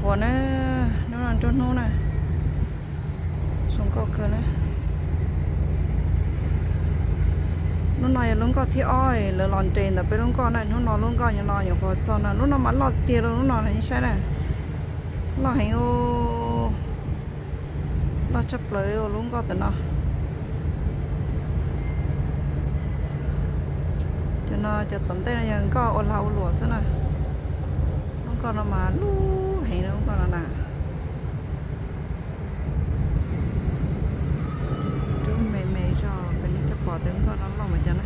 Ua na, hnub no nruab hnub na, zoo nkauj kawg na. Lub no yog lub nkoj thib ob, lawv los nres ntawm peb lub nkoj na. Hnub no lub nkoj no nyuam qhuav txog na, lub no mas loj tiag li, lub no nej saib na, loj heev, loj tshaj plaws li lub nkoj tam no. Cov no cov tom ntej no yog nkoj ua lag ua luam xwb na. Lub nkoj no mas lub heev, lub nkoj no na. Rub me me zog kom nej thiaj pom tias lub nkoj no loj mas cas na.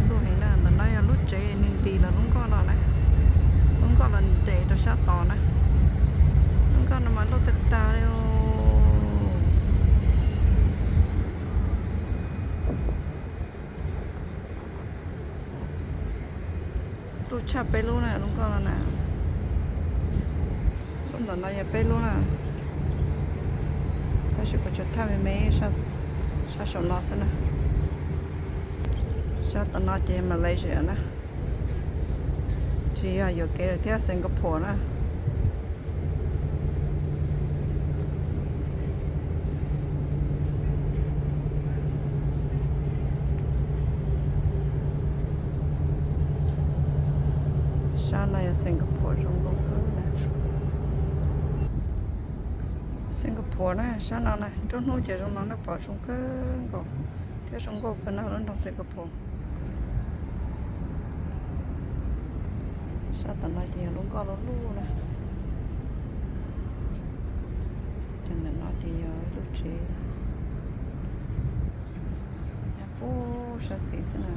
Lub heev na, ntawm no yog lub tsev, nws ntis los lub nkoj no na. Lub nkoj los nres rau sab tod na. Lub nkoj no mas loj tag tag li. Loj tshaj peb lub na, lub nkoj no na. Lub ntawm no yog peb lub na, tab sis kuv tsuas thaij me me sab saum no xwb na. Sab tom no ces Malaysia na, tsis yog yuam kev lawm thiab, Singapore na. Sab no yog Singapore zoo nkauj kawg na. Singapore na, sab no na, nruab hnub ces zoo no na, pom zoo kawg nkaus thiab zoo nkauj kawg na lub nroog Singapore. Sab tom no ces yog lub nkoj loj loj na. Ces ntawm no ces yog lub tsev nyob puag sab tid xwb na.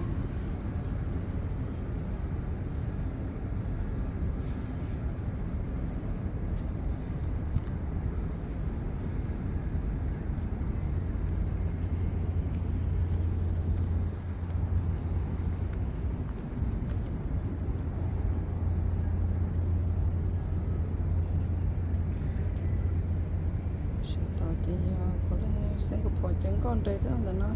Sab tod ces yog puav leej Singapore ces nkoj nres xwb ntawm no.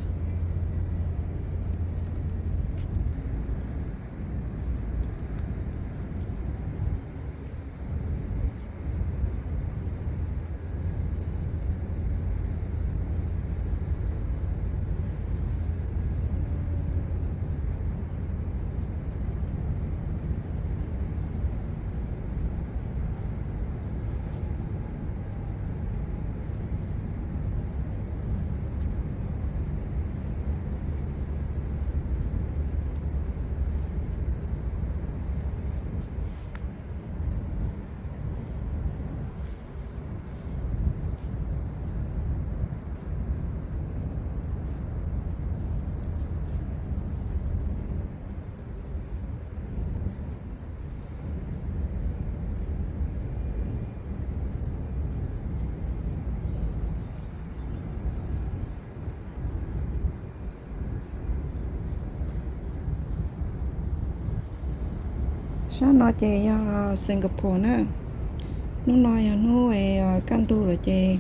Sab no ces yog Singapore na. Hnub no yog hnub kaj ntug lawm ces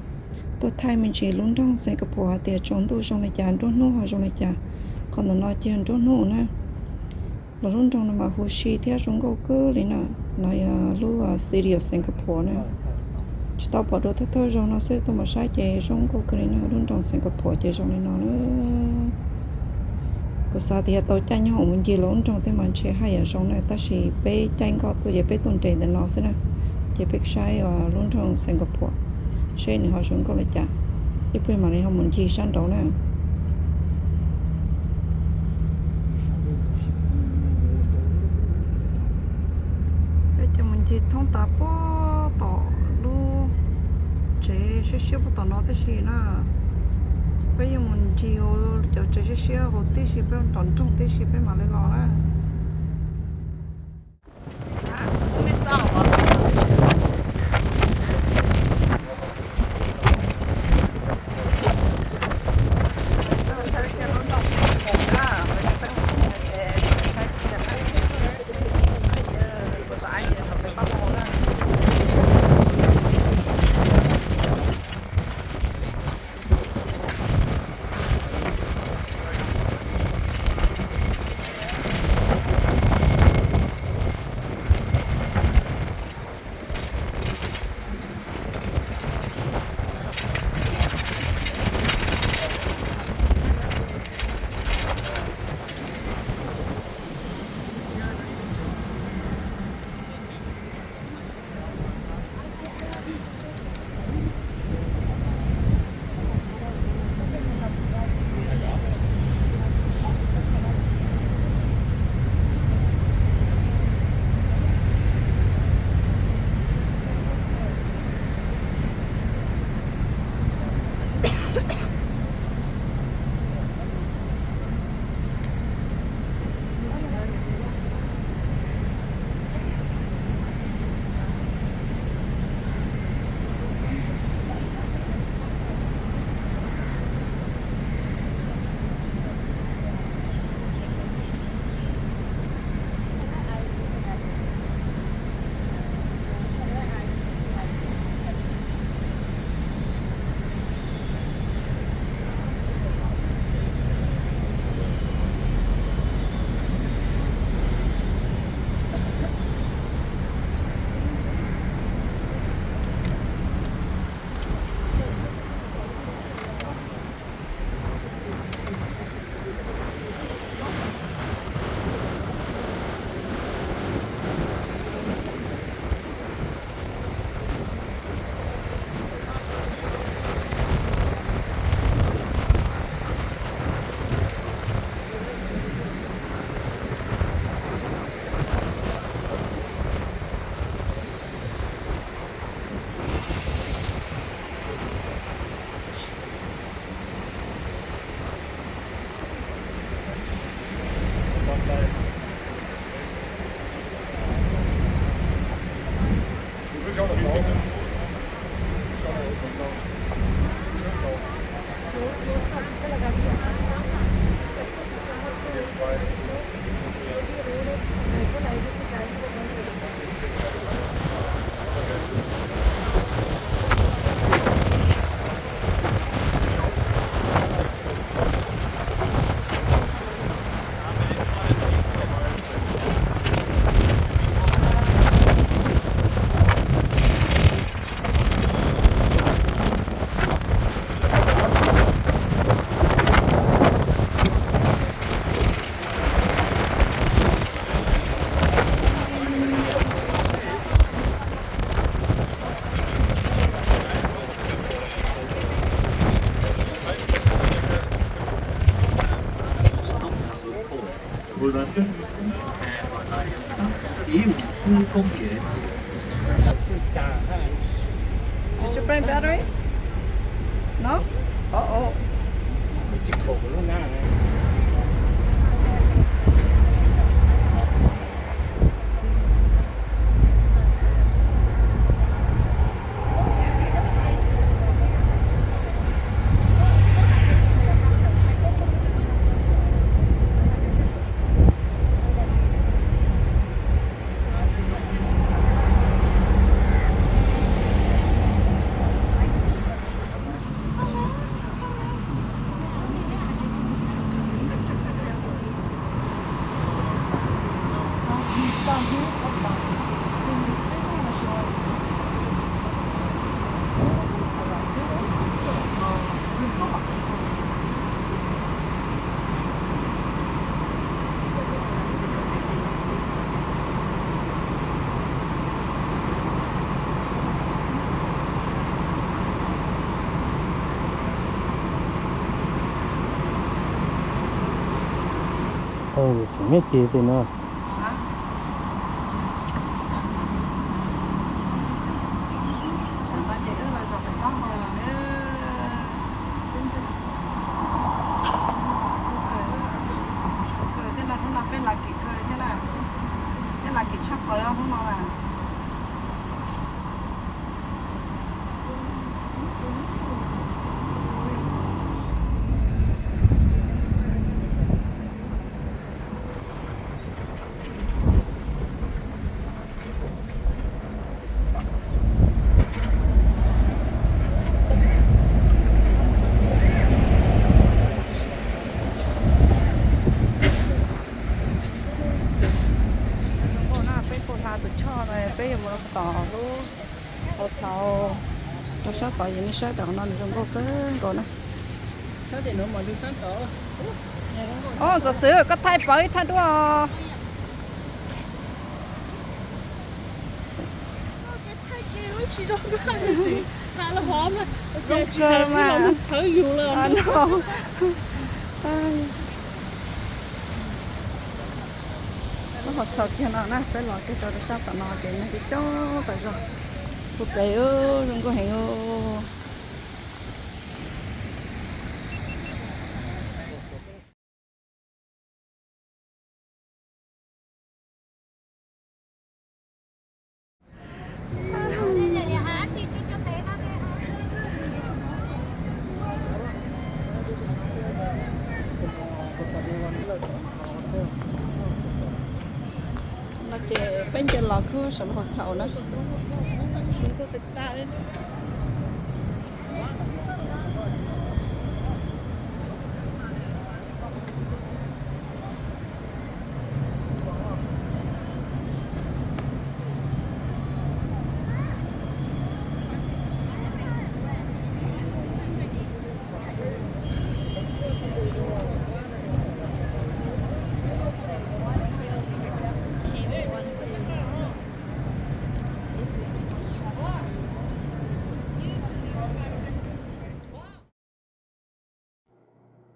tuaj thaij me ntsis lub nroog Singapore hais tias tsaus ntuj zoo li cas, nruab hnub ho zoo li cas. Qhov ntawm no ces yog nruab hnub na. Los lub nroog no mas huv si thiab zoo nkauj kawg li na. No yog lub City of Singapore na. Tsis tau pom dua thawj thawj zaug no xwb, tuaj mus saib ces zoo nkauj kawg li na. Lub nroog Singapore ces zoo li no na. Kuv xav tias yog tau caij nyob hoom mus ncig lub nroog tej mas ntshe haj yam zoo na, tab sis peb caij nkoj tuaj ces peb tuaj nres ntawm no xwb na, ces peb saib lub nroog Singapore seb nws ho zoo nkauj li cas, ib pliag mam li ho mus ncig sab nraud na. Peb cov mus ncig thoob tas puag tom lub tsev siab siab puag tom no tib si na. Peb yuav mus ncig hauv cov tsev siab siab hauv tib si, peb tom nroog tib si peb mam li los na. Did you bring battery? No? Uh-oh. Sim me tis pem no. Thiab no hnub no peb lav kev kawg thiab na, peb lav kev tshaj qhov hnub no na. Zoo nkauj na, peb kuj hla tus choj no, peb yuav mus rau tom lub hauv txhaum rau sab tod, yog nej saib tom no nws zoo nkauj kawg nkaus na. Os, Txawm Xwm, koj thaij pawv ib thaj duaj. Zoo kawg mas. Lub hauv txhaum kiag no na, peb los kiag rau sab tom no ces neeg coob coob tas zog. Ua pem zoo nkauj heev. No ces peb nce los kub saum lub hauv txhaum na.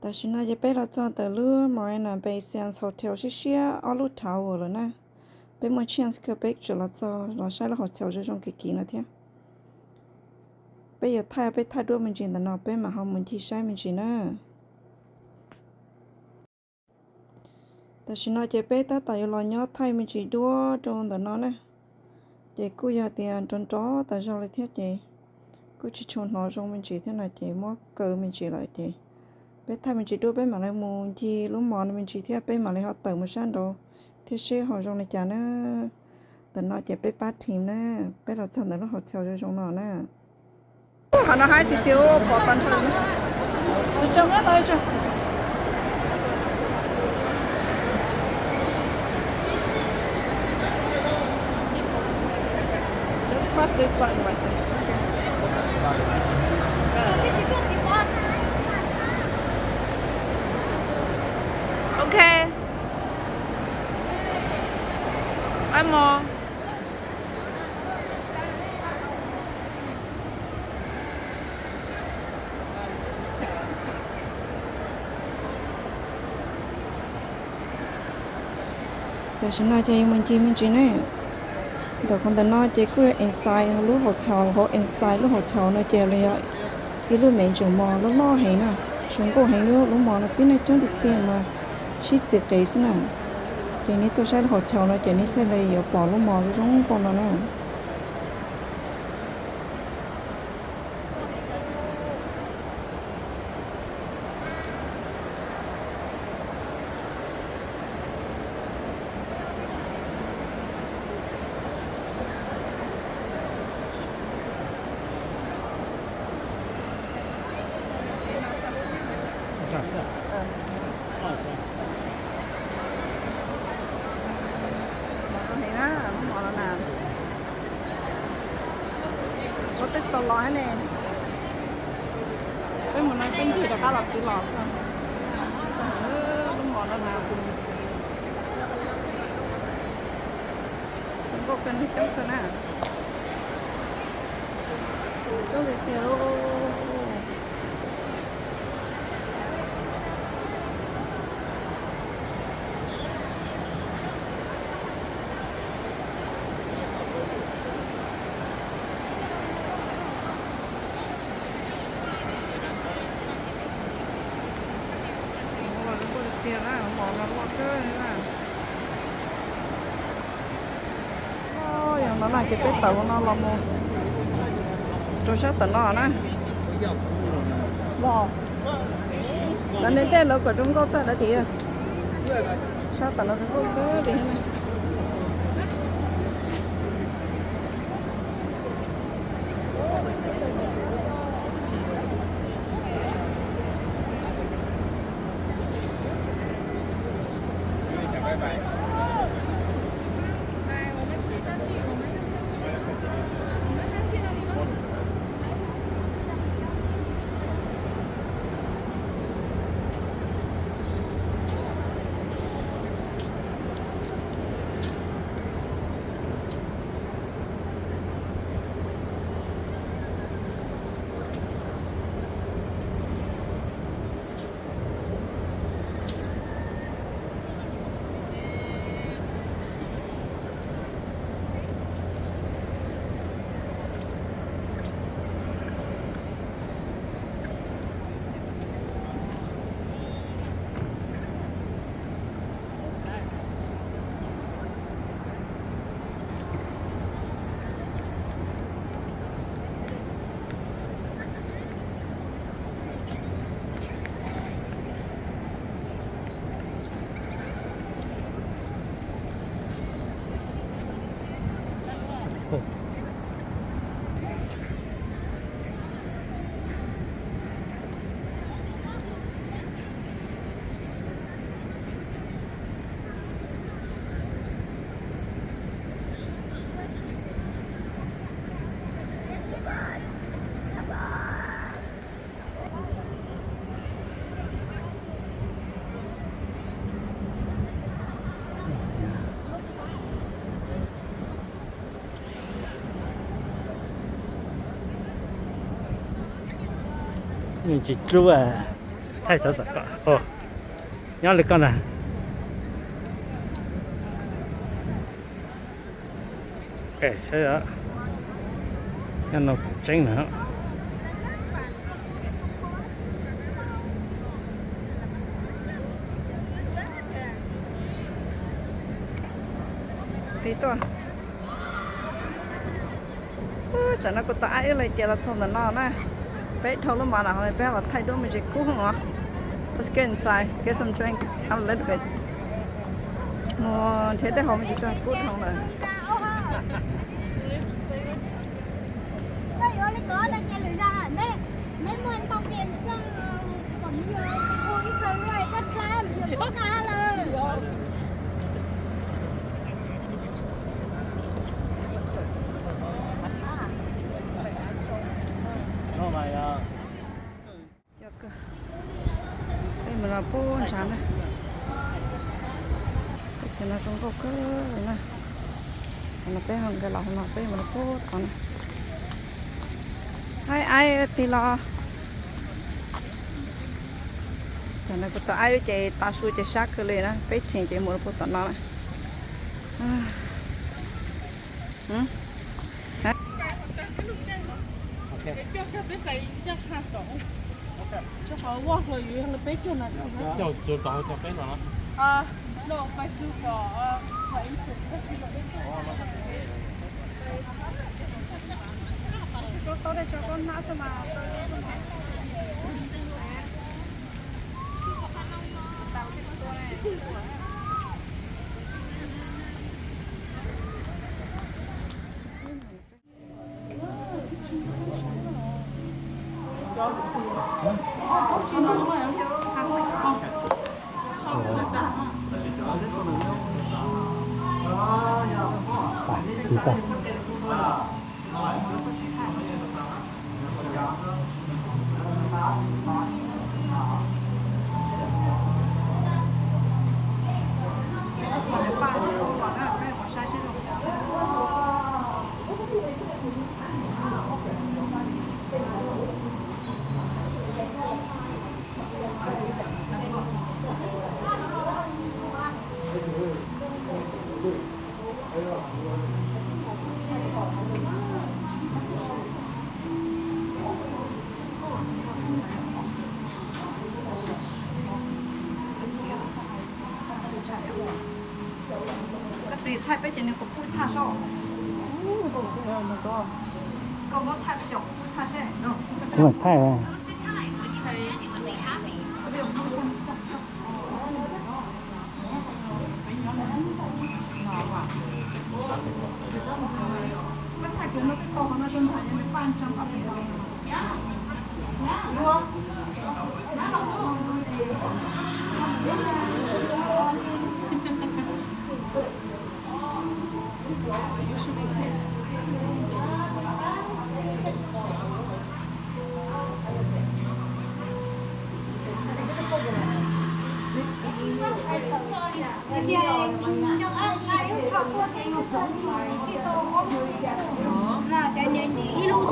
Tam sim no ces peb los txog ntawm lub Marina Bay Sands Hotel siab siab ob lub tower lawm na. Peb muaj chance kawg peb tseem los txog los saib lub hauv txhaum zoo zoo kiv kiv no thiab. Peb yuav thaij peb thaj duab me ntsis ntawm no peb mam ho mus ncig saib me ntsis na. Tam sim no ces peb tab tom yuav los nyob thaij me ntsis duab rau ntawm no na. Ces kuj yog tias nrov nrov tas zog li thiab ces kuj tsis tshua hnov zoo me ntsis thiab no ces muab kaw me ntsis lawm ces peb thaij me ntsis duab peb mam li mus ncig lub mall no me ntsis thiab peb mam li ho tawm mus sab nraud thiab seb ho zoo li cas na. Ntawm no ces peb pab team na, peb los txog ntawm lub hauv txhaum zoo zoo no na. Qhov no haib tiag tiag, pom tag nrho. Just press this button right there. Okay. Pab mog. Tam sim no ces yuav mus ncig me ntsis ne. Ntawm qhov ntawm no ces kuj yog inside lub hotel, hauv inside lub hotel no ces los yog ib lub major mall loj loj heev na, zoo nkauj heev li. Lub mall no tib neeg coob tiag tiag mas sib txiv qev xwb na. Ces nej tuaj saib lub hotel no ces nej thiaj li yuav pom lub mall zoo nkauj no na. Heev na, lub mall no na. Kuv twb tsis tau los thiab ne. Peb mus no peb ncig rov qab los tiv los xwb. Lub mall no na, zoo nkauj kawg, neeg coob kawg na. Coob tiag tiag lauj. Zoo nkauj tiag tiag na, mall no loj kawg li na. Yog no na ces peb tawm hauv no los mus rau sab tom no na. Los ntej ntej lawv kom zoo nkauj xwb dab tsi. Sab tom no zoo nkauj kawg li thiab na. Tsis dlub, thaij tov tom ko, nyob li ko na. Saib, nyob no tseeb na. Tig tuaj. Tsam no kuv tus aib wb lawv ces los txog ntawm no na. Peb dhau lub mall no peb los thaij duab me ntsis kub os. Let's get inside, get some drink, have a little bit. Mus nrhiav tej haus me ntsis tso, kub dhau lawm. Peb mus no pub ntshav na. Peb tus no zoo nkauj kawg na. Qhov no peb ho nkag los hauv no peb mus no pub tod na. Aib, aib tig los. Tam no kuv tus aib ces tav su ces sab kawg li na, peb tsheej ces mus rau puag tom no na. Coj peb pais ncaj qha tom, rau qhov voj hluas yuav yog peb caug nas this na. Coj tsuav tom hauv cov peb no na. No, pais txug tom, tom entrance. Rau tau dej tso koj hnab xwb mas. Koj txiv thaij peb ces nws kuv pub thaj soj. Koj muab thaij peb cov kuv pub thaj seb. Kuv thaij.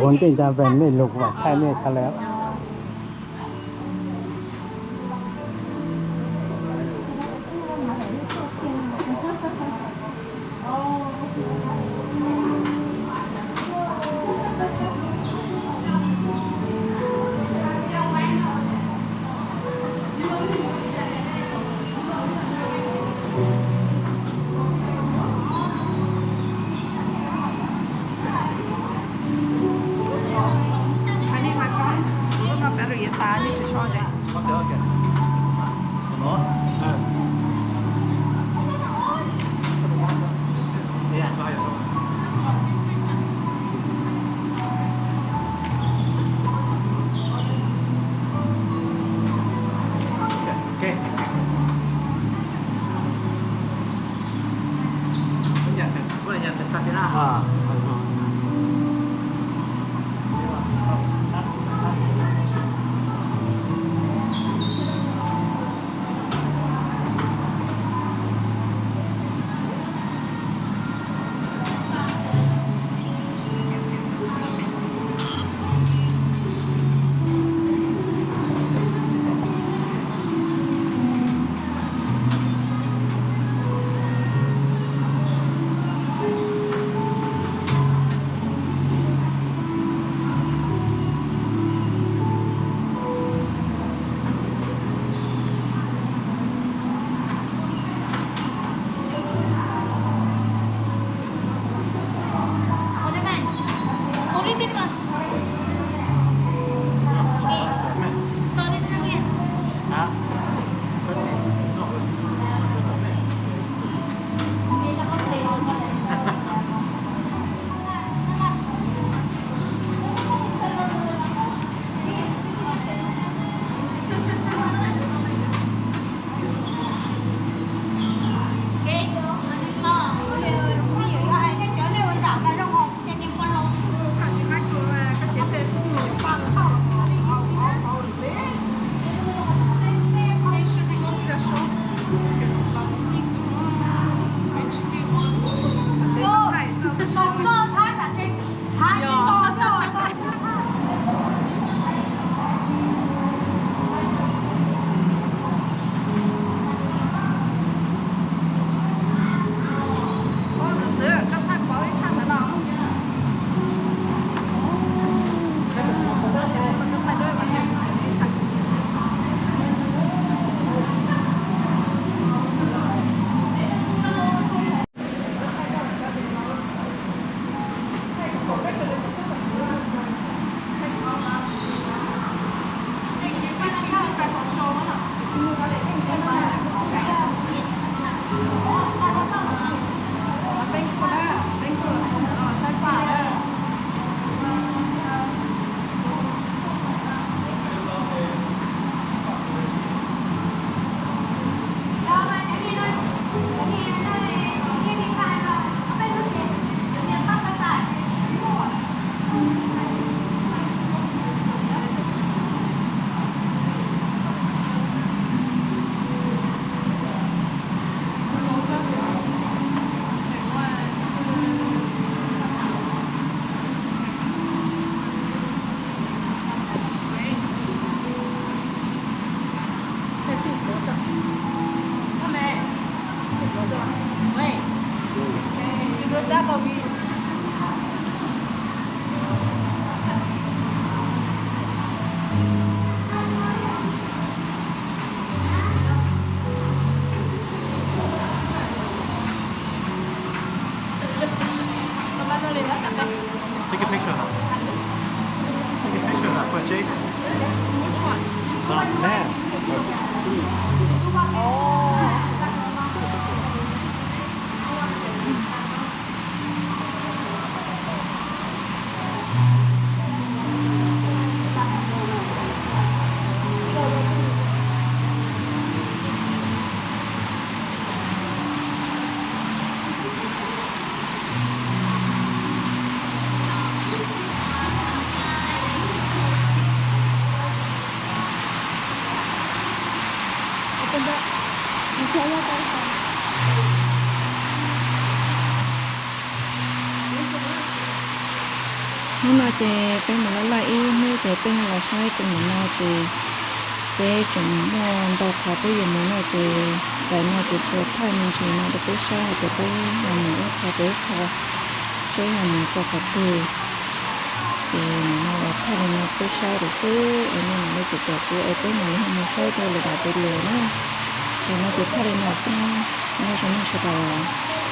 Ua ntej ncaj ncees mej lug vam thaij mej txhad lawm. Hnub no ces peb mus laj laj ib hnub ces peb ho los saib tus ntawm no ces peb tseem muaj ntau qhov peb yuav mus no ces ntawm no ces tsuas thaij me ntsis no rau peb saib hais tias peb ho mus ib qho rau ib qho, saib ho mus rau qhov twg. Ces nim no los thaij li no peb saib lawm xwb es nej mam li caum caum kuv es peb mam li ho mus saib rau lwm daim video na. Ntawm no ces thaij li no xwb na, nyob zoo nej sawv daws.